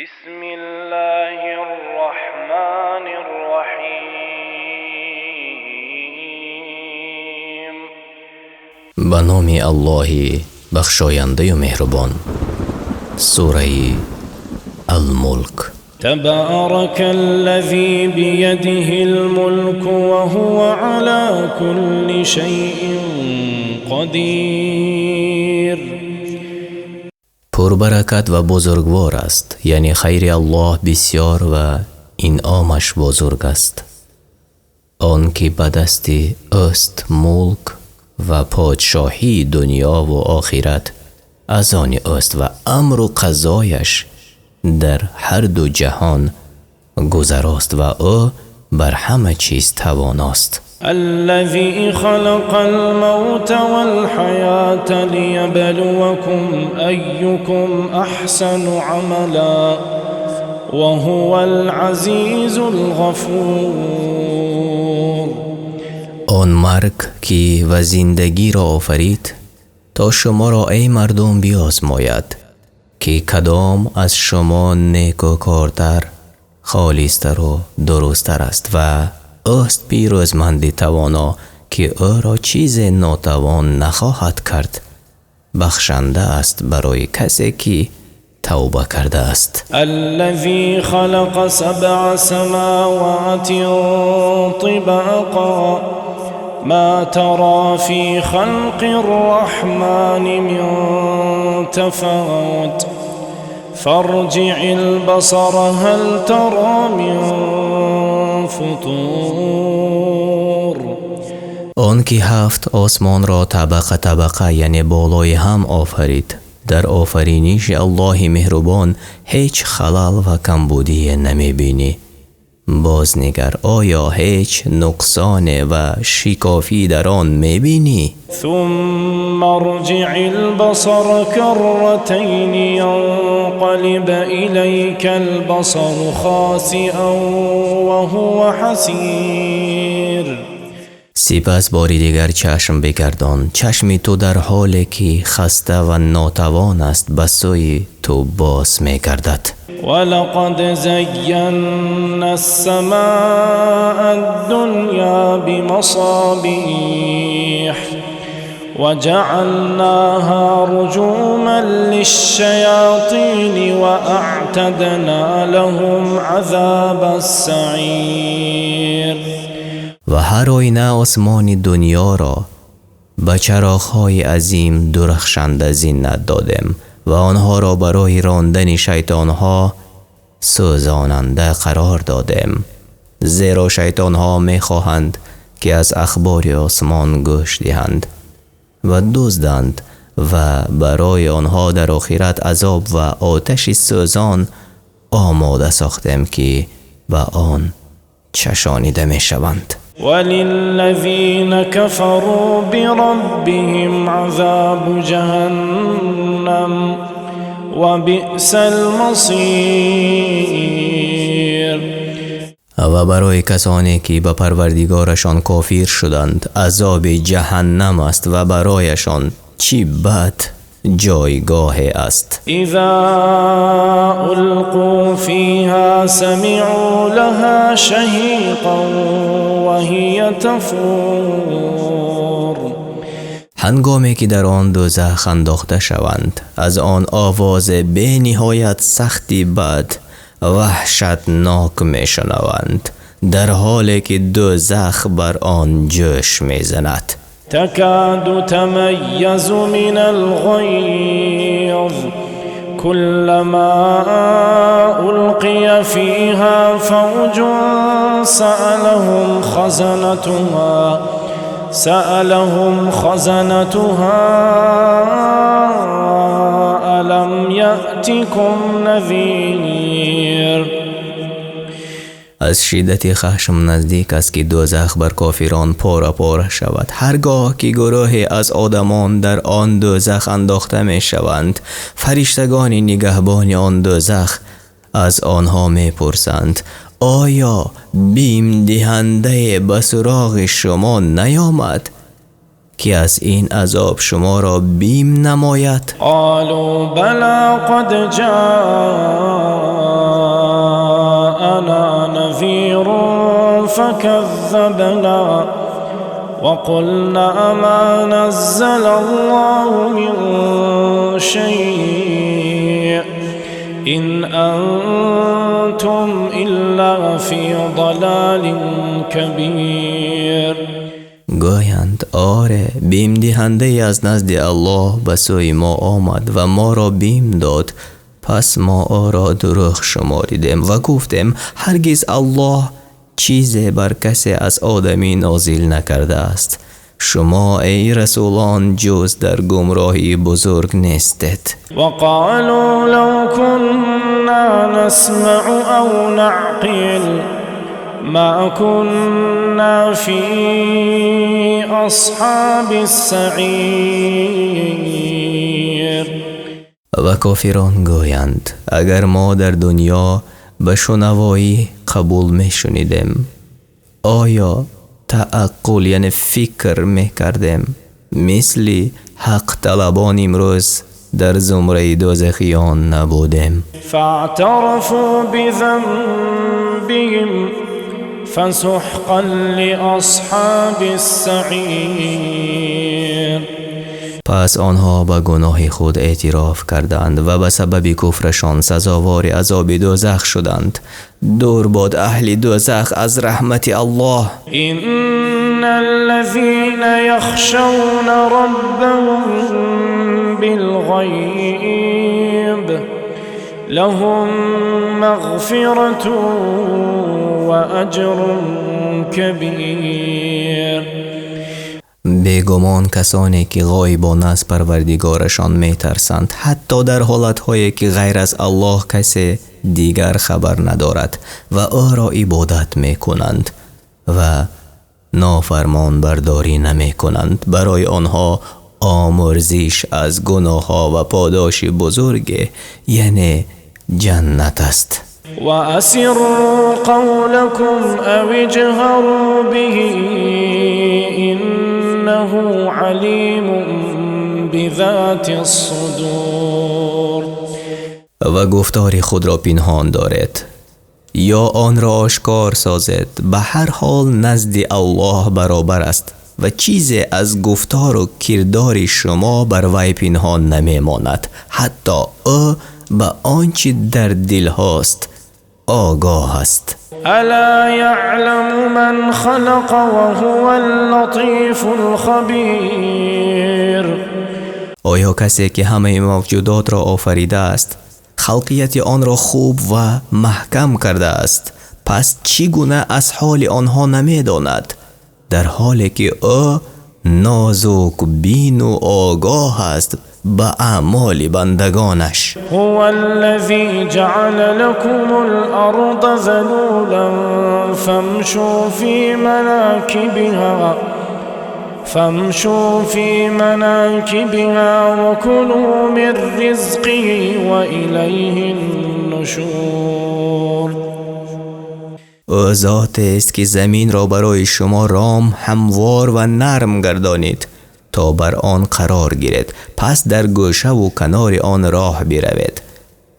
بسم الله الرحمن الرحيم. Ба номи Аллоҳи бахшояндаю меҳрубон. Сураи Алмулк. تبارك الذي بيده الملك وهو على كل شيء قدير. Пурбаракат ва бузургвор аст, яъне хайри Аллоҳ бисёр ва инъомаш бузург аст, он ки ба дасти ӯст мулк ва подшоҳии дунёву охират аз они ӯст ва амру қазояш дар ҳарду ҷаҳон гузарост ва ӯ бар ҳама чиз тавоност. الذي خلق الموت والحياة ليبلوكم أيكم أحسن عملا وهو العزيز الغفور. Он марг ки ва зиндагиро офарид, то шуморо, эй мардум, биозмояд, ки кадом аз шумо некӯкортар, холистару дурусттар аст, ва ӯст пирӯзманди тавоно, ки ӯро чизе нотавон нахоҳад кард, бахшанда аст барои касе ки тавба кардааст. الذي خلق سبع سماوات طباقا ما ترى في خلق الرحمن من تفاوت فارجع البصر هل ترى من فطور. Он ки ҳафт осмонро табақа табақа, яъне болои ҳам офарид, дар офариниши Аллоҳи меҳрубон ҳеҷ халал ва камбудие намебинӣ. Бознигар, оё ҳеҷ нуқсоне ва шикофӣ дар он мебинӣ? ثم ارجع البصر كرتين ينقلب إليك البصر خاسئا وهو حسير. Сипас бори дигар чашм бигардон, чашми ту дар ҳоле ки хаста ва нотавон аст, ба сӯи ту боз мегардад. ولقد زينا السماء الدنيا بمصابيح وجعلناها رجوما للشياطين وأعتدنا لهم عذاب السعير. Ва ҳар оина осмони дунёро ба чароғҳои азим дурахшанда зинат додем ва онҳоро барои рондани шайтонҳо сӯзонанда қарор додем, зеро шайтонҳо мехоҳанд, ки аз ахбори осмон гӯш диҳанд ва дузданд, ва барои онҳо дар охират азоб ва оташи сӯзон омода сохтем, ки ба он чашонида мешаванд. وللذين كفروا بربهم عذاب جهنم وبئس المصير. Ва барои касоне ки ба Парвардигорашон кофир шуданд, азоби ҷаҳаннам аст, ва барояшон чӣ бад ҷойгоҳе аст. إذا ألقوا فيها سمعوا لها شهيقا وهي تفور. Ҳангоме ки дар он дӯзах андохта шаванд, аз он овозе бениҳоят сахти бад, ваҳшатнок мешунаванд, дар ҳоле ки дӯзах бар он ҷӯш мезанад. تكاد تميز من الغيظ كلما ألقي فيها فوج سألهم خزنتها ألم يأتكم نذير؟ Аз шиддати хашм наздик аст, ки дӯзах бар кофирон пора пора шавад. Ҳар гоҳ ки гурӯҳе аз одамон дар он дӯзах андохта мешаванд, фариштагони нигаҳбони он дӯзах аз онҳо мепурсанд: оё бимдиҳандае ба суроғи шумо наёмад, ки аз ин азоб шуморо бим намояд? قالوا بلى قد جاءنا فكذبنا وقلنا ما نزل الله من شيء إن أنتم إلا في ضلال كبير. Гӯянд: оре, бимдиҳандае аз назди Аллоҳ ба сӯи мо омад ва моро бим дод. Пас мо ӯро дурӯғ шуморидем ва гуфтем: ҳаргиз Аллоҳ чизе бар касе аз одамӣ нозил накардааст. Шумо эй расулон ҷуз дар гумроҳии бузург нестед. وقالوا لو كنا نسمع أو نعقل ما كنا في أصحاب السعير. Ва кофирон гӯянд: агар мо дар дунё ба шунавоӣ қабул мешунидем, оё тааққул яъне фикр мекардем, мисли ҳақ талабон имрӯз дар зумраи дӯзахиён набудем. فاعترفوا بذنبهم فسحقا لأصحاب السعير. Пас онҳо ба гуноҳи худ эътироф карданд ва ба сабаби куфрашон сазовори азоби дӯзах шуданд. Дур бод аҳли дӯзах аз раҳмати Аллоҳ. إن الذين يخشون ربهم بالغيب لهم مغفرة وأجر كبير. Бегумон касоне ки ғоибона аз Парвардигорашон метарсанд, ҳатто дар ҳолатҳое ки ғайр аз Аллоҳ касе дигар хабар надорад ва ӯро ибодат мекунанд ва нофармонбардорӣ намекунанд, барои онҳо омурзиш аз гуноҳҳо ва подоши бузурге, яъне ҷаннат аст. وأسروا قولكم أو اجهروا به إنه عليم بذات الصدور. Ва гуфтори худро пинҳон доред ё онро ошкор созед, ба ҳар ҳол назди Аллоҳ баробар аст ва чизе аз гуфтору кирдори шумо бар вай пинҳон намемонад. Ҳатто ӯ ба он чи дар дилҳост огоҳ аст. ألا يعلم من خلق وهو اللطيف الخبير. Оё касе ки ҳамаи мавҷудотро офаридааст, халқияти онро хуб ва маҳкам кардааст, пас чӣ гуна аз ҳоли онҳо намедонад, дар ҳоле ки ӯ нозукбину огоҳ аст ба аъмоли бандагонаш. هو الذي جعل لكم الأرض ذلولا فامشوا في مناكبها وكلوا من رزقه وإليه النشور. Ӯ зотест ки заминро барои шумо ром, ҳамвор ва нарм гардонид, то бар он қарор гиред, пас дар гӯшаву канори он роҳ биравед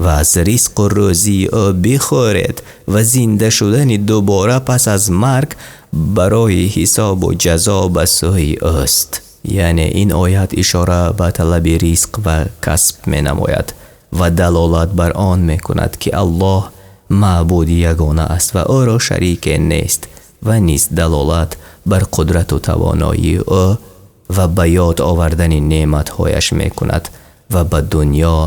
ва аз ризқу рӯзии ӯ бихӯред ва зинда шудани дубора пас аз марг барои ҳисобу ҷазо ба сӯи ӯст. Яъне ин оят ишора ба талаби ризқ ва касб менамояд ва далолат бар он мекунад, ки Аллоҳ маъбуди ягона аст ва ӯро шарике нест, ва низ далолат бар қудрату тавоноии ӯ ва ба ёд овардани неъматҳояш мекунад ва ба дунё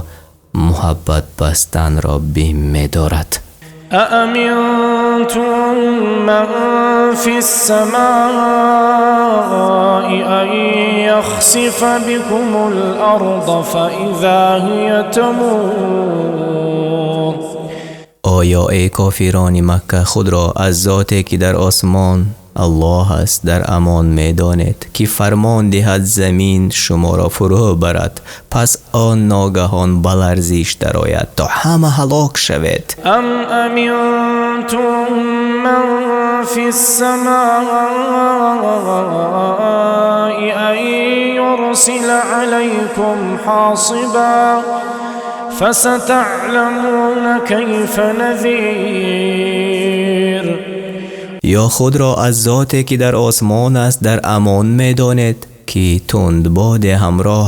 муҳаббат бастанро бим медорад. أأمنتم من في السماء أن يخسف بكم الأرض فإذا هي تمور. Оё эй кофирони Макка худро аз зоте ки дар осмон Аллоҳ аст дар амон медонед, ки фармон диҳад замин шуморо фурӯ барад, пас он ногаҳон ба ларзиш дарояд то ҳама ҳалок шавед? أم أمنتم من في السماء أن يرسل عليكم حاصبا فستعلمون كيف نذير. Ё худро аз зоте ки дар осмон аст дар амон медонед, ки тундбоде ҳамроҳ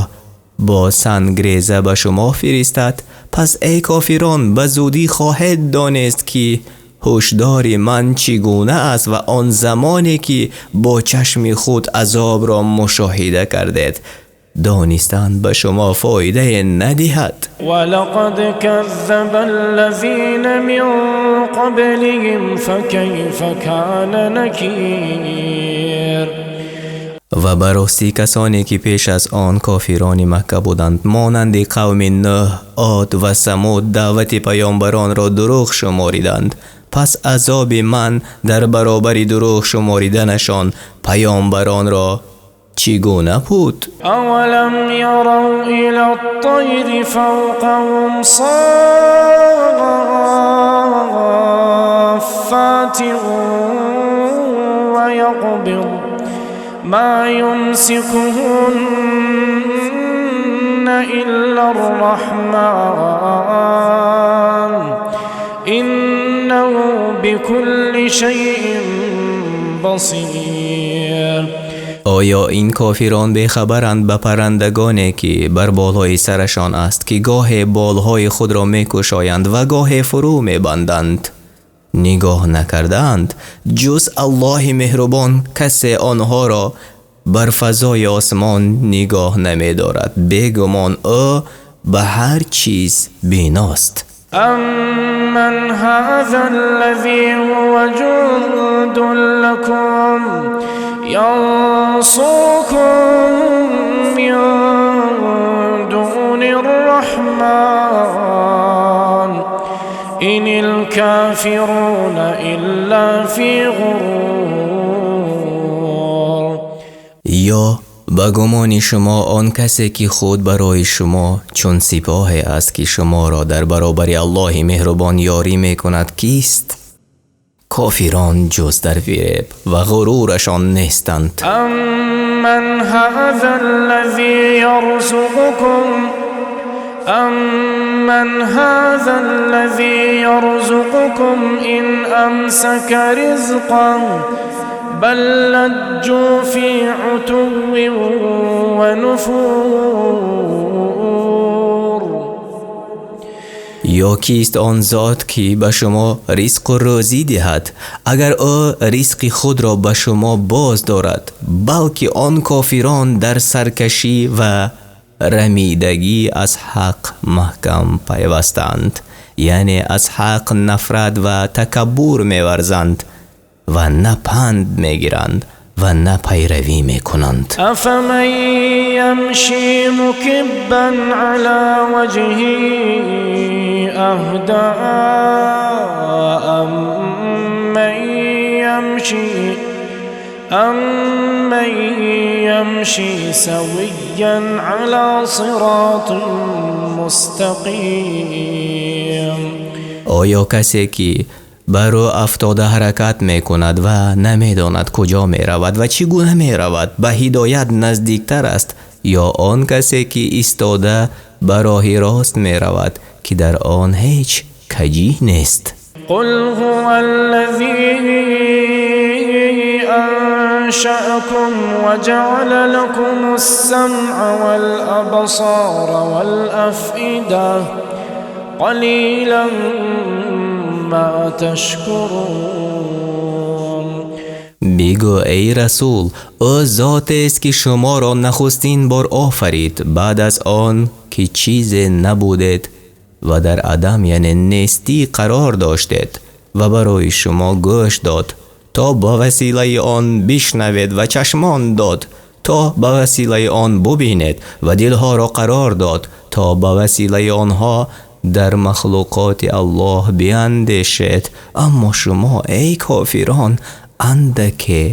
бо сангреза ба шумо фиристад? Пас эй кофирон, ба зудӣ хоҳед донист, ки ҳушдори ман чӣ гуна аст ва он замоне ки бо чашми худ азобро мушоҳида кардед, донистан ба шумо фоида надиҳад. ولقد كذب الذين من قبلهم فكيف كان نكير. Ва ба ростӣ касоне ки пеш аз он кофирони Макка буданд, монанди қавми Нӯҳ, Од ва Самуд, даъвати паёмбаронро дурӯғ шумориданд. Пас азоби ман дар баробари дурӯғ шумориданашон паёмбаронро чӣ гуна буд? أولم يروا إلى الطير فوقهم صافات ويقبض ما يمسكهن إلا الرحمن إنه بكل شيء بصير. Оё ин кофирон бехабаранд ба паррандагоне ки бар болои сарашон аст, ки гоҳе болҳои худро мекушоянд ва гоҳе фурӯ мебанданд? Нигоҳ накардаанд, ҷуз Аллоҳи меҳрубон касе онҳоро бар фазои осмон нигоҳ намедорад. Бегумон ӯ ба ҳар чиз биност. أمن هذا الذي هو جند لكم ينصركم من دون الرحمن إن الكافرون إلا في غرور. Ё ба гумони шумо он касе ки худ барои шумо чун сипоҳе аст, ки шуморо дар баробари Аллоҳи меҳрубон ёрӣ мекунад, кист? Кофирон ҷуз дар фиреб ва ғурурашон нестанд. أمن هذا الذي يرزقكم أمن هذا الذي يرزقكم إن أمسك رزقه بل لجوا في عتو ونفور. Ё кист он зот ки ба шумо ризқу рӯзӣ диҳад, агар ӯ ризқи худро ба шумо боз дорад? Балки он кофирон дар саркашӣ ва рамидагӣ аз ҳақ маҳкам пайвастанд, яъне аз ҳақ нафрат ва такаббур меварзанд ва на панд мегиранд ва на пайравӣ мекунанд. أفمن يمشي مكبا على وجهه أهدى أمن يمشي سويا على صراط مستقيم. Оё касе ки ба рӯ афтода ҳаракат мекунад ва намедонад куҷо меравад ва чӣ гуна меравад, ба ҳидоят наздиктар аст, ё он касе ки истода ба роҳи рост меравад, ки дар он ҳеҷ каҷӣ нест? قل هو الذي أنشأكم وجعل لكم السمع والأبصار والأفئدة قليلا ما تشكرون. Бигӯ эй расул, ӯ зотест ки шуморо нахустин бор офарид, баъд аз он ки чизе набудед ва дар адам, яъне нестӣ, қарор доштед, ва барои шумо гӯш дод то ба василаи он бишнавед, ва чашмон дод то ба василаи он бубинед, ва дилҳоро қарор дод то ба василаи онҳо дар махлуқоти Аллоҳ биандешед. Аммо шумо эй кофирон андаке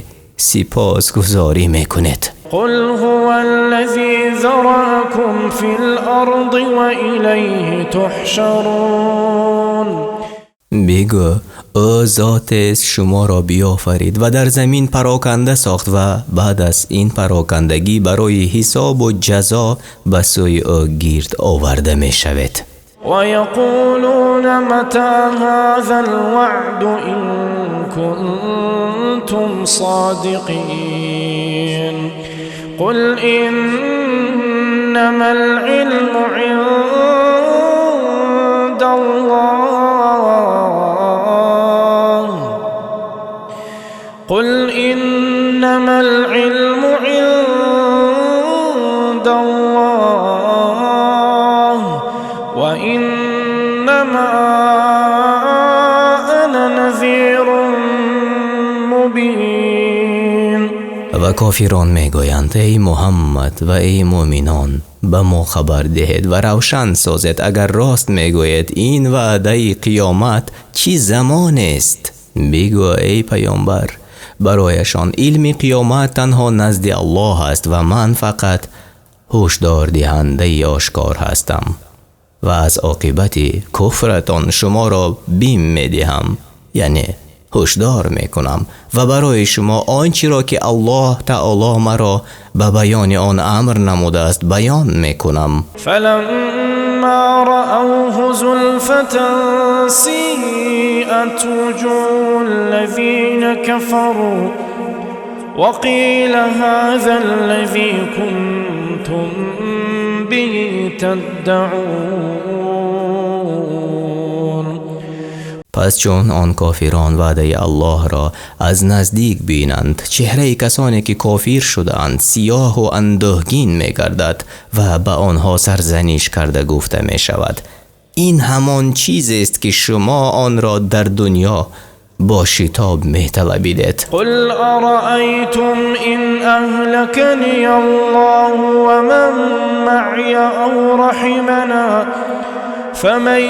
сипосгузорӣ мекунед. قل هو الذي ذرأكم في الأرض وإليه تحشرون. Бигӯ, ӯ зотест шуморо биёфарид ва дар замин пароканда сохт ва баъд аз ин парокандагӣ барои ҳисобу ҷазо ба сӯи ӯ гирд оварда мешавед. ويقولون متى هذا الوعد إن كنتم صادقين قل إنما العلم عند الله قل إنما العلم عند الله وإنما أنا نذير مبين. Ва кофирон мегӯянд: эй Муҳаммад ва эй мӯъминон, ба мо хабар диҳед ва равшан созед, агар рост мегӯед, ин ваъдаи қиёмат чӣ замонест? Бигӯ эй паёмбар барояшон: илми қиёмат танҳо назди Аллоҳ аст ва ман фақат ҳушдордиҳандаи ошкор ҳастам ва аз оқибати куфратон шуморо бим медиҳам, яъне ҳушдор мекунам ва барои шумо он чиро ки Аллоҳ таоло маро ба баёни он амр намудааст баён мекунам. فلما رأوه زلفة سيئت وجوه الذين كفروا وقيل هذا الذي كنتم به تدعون. Пас чун он кофирон ваъдаи Аллоҳро аз наздик бинанд, чеҳраи касоне ки кофир шудаанд сиёҳу андӯҳгин мегардад ва ба онҳо сарзаниш карда гуфта мешавад: ин ҳамон чизест ки шумо онро дар дунё бо шитоб металабидед. قل أرأيتم إن أهلكني الله ومن معي أو رحمنا فمن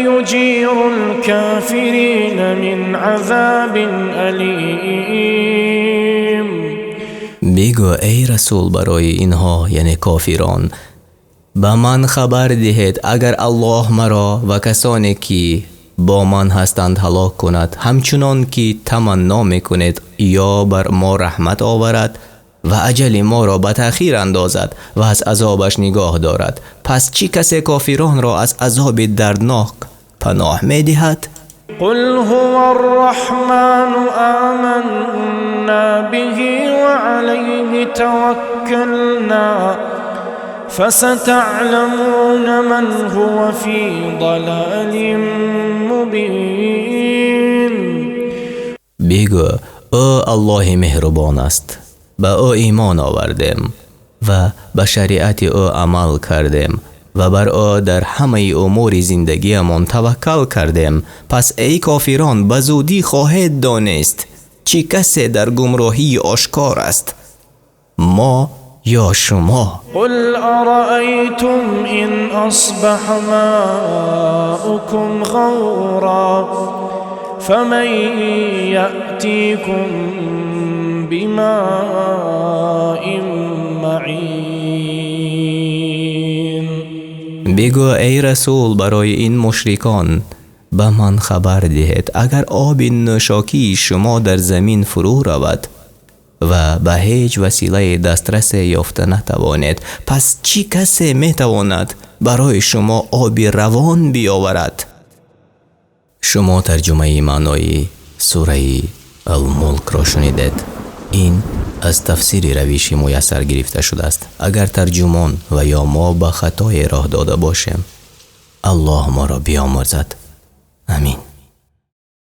يجير الكافرين من عذاب أليم. Бигӯ эй расул барои инҳо, яъне кофирон: ба ман хабар диҳед, агар Аллоҳ маро ва касоне ки бо ман ҳастанд ҳалок кунад, ҳамчунон ки таманно мекунед, ё бар мо раҳмат оварад ва аҷали моро ба таъхир андозад ва аз азобаш нигоҳ дорад, пас чӣ касе кофиронро аз азоби дарднок паноҳ медиҳад? قل هو الرحمن آمنا به وعليه توكلنا فستعلمون من هو في ضلال مبين. Бигӯ: ӯ Аллоҳи меҳрубон аст, ба ӯ имон овардем ва ба шариати ӯ амал кардем ва бар ӯ дар ҳамаи умури зиндагиамон таваккал кардем. Пас эй кофирон, ба зудӣ хоҳед донист чӣ касе дар гумроҳии ошкор аст, мо ё шумо. قل أرأيتم إن أصبح ماؤكم غورا فمن يأتيكم بماء معين. Бигӯ эй расул барои ин мушрикон: ба ман хабар диҳед, агар оби нӯшокии шумо дар замин фурӯ равад ва ба ҳеҷ василаи дастрасе ёфта натавонед, пас чӣ касе метавонад барои шумо оби равон биёварад? Шумо тарҷумаи маънои сураи Алмулкро шунидед. Ин аз тафсири равиши муяссар гирифта шудааст. Агар тарҷумон ва ё мо ба хатое роҳ дода бошем, Аллоҳ моро биомӯрзад. Амин.